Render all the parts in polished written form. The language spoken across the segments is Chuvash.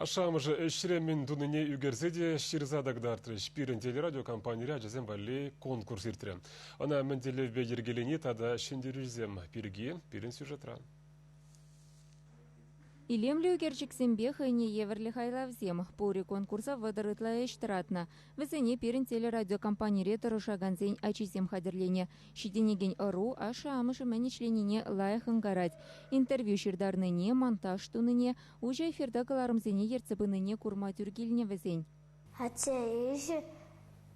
Ашшӗ-амӑшӗ ӗҫре мӗн тунине ӳкерсе те ҫырса та кӑтартрӗҫ. Пирӗн телерадиокомпанире ачасем валли конкурс иртрӗ. Ӑна мӗн тӗллевпе йӗркелени тата ҫӗнтерӳҫӗсем пирки пирӗн сюжетра. Илемлӗ ӳкерчӗксемпе хӑйне евӗрлӗ хайлавсем. Пурӗ конкурса 30 ытла ӗҫ тӑратнӑ. Вӗсене пирӗн телерадиокомпанире тӑрӑшакансен ачисем хатӗрленӗ. Ҫитӗнекен ӑру ашшӗ-амӑшӗ мӗн ӗҫленине лайӑх ӑнкарать. Интервью ҫыртарнине, монтаж тунине, уҫӑ эфирта кӑларӑмсене ертсе пынине курма тӳр килнӗ вӗсен. Атте ӗҫӗ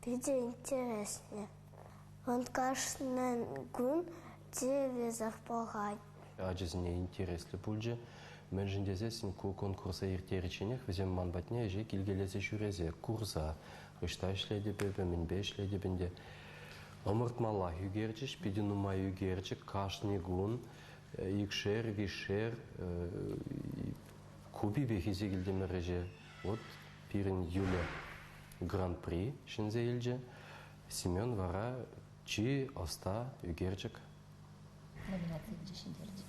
питӗ интереслӗ. Вӑл кашни кун телевизор пӑхать. Ачасене интереслӗ пулчӗ. Мӗншӗн тесессӗн ку конкурса ирттеричченех вӗсем ман патне ӗҫе килкелесе ҫӳресе, курса, ӑҫта ӗҫлетӗп эпӗ, мӗнпе ӗҫлетӗп ӗнтӗ. Ӑмӑртмаллах ӳкерчӗҫ, питӗ нумай ӳкерчӗк кашни кун икшер, виҫшер купипех илсе килтӗмӗр ӗҫе. Вот пирӗн Юля гран-при ҫӗнсе илчӗ. Семен вара чи ӑста ӳкерчӗк. Номинацийӗнче ҫӗнтерчӗ.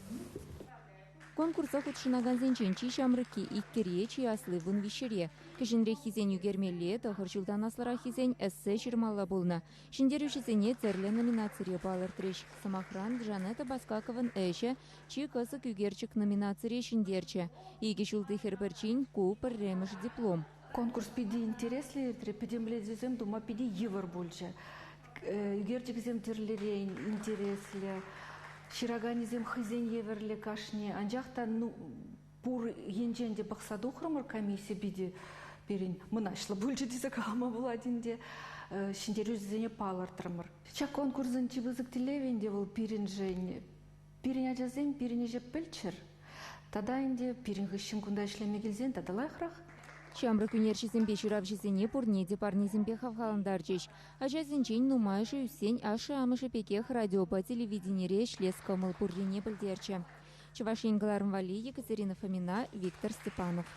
Конкурса хутшӑнакансенчен чи ҫамрӑкки иккӗре, чи асли 13-ре. Кӗҫӗнреххисен ӳкермелле, тӑхӑр ҫултан аслӑраххисен эссе ҫырмалла пулнӑ. Ҫӗнтерӳҫӗсене тӗрлӗ номинацире палӑртрӗҫ. Сӑмахран, Жанетта Баскаковӑн ӗҫӗ Чи кӑсӑк ӳкерчӗк номинацире ҫӗнтерчӗ. Икӗ ҫулти хӗр пӗрчин ку пӗрремӗш диплом. Конкурс питӗ интереслӗ иртрӗ, пӗтӗмлетӳсем тума питӗ йывӑр пулчӗ. Ӳкерчӗксем тӗрлӗрен интереслӗ, ҫыраканӗсем хӑйсен евӗрлӗ кашни. Анчах та ну, пур енчен те пӑхса тухрӑмӑр, комисси питӗ пирӗн мӑнаҫлӑ пулчӗ тесе калама пулать ӗнтӗ. Ҫӗнтерӳҫӗсене палӑртрӑмӑр. Ҫак конкурсӑн чи пысӑк тӗллевӗ ӗнтӗ вӑл пирӗншӗн Пирӗн ачасем пирӗн ӗҫе пӗлччӗр. Тата ӗнтӗ пирӗн хыҫҫӑн кунта ӗҫлеме килсен тата лайӑхрах. Ҫамрӑк ӳнерҫӗсемпе ҫыравҫӑсене пурне те парнесемпе хавхалантарчӗҫ. Ачасенчен нумайӑшӗ ӳссен ашшӗ-амӑшӗ пекех радиопа телевиденире ӗҫлес кӑмӑл пуррине пӗлтерчӗ. Чӑваш Ен кӑларӑм валли Екатерина Фомина, Виктор Степанов.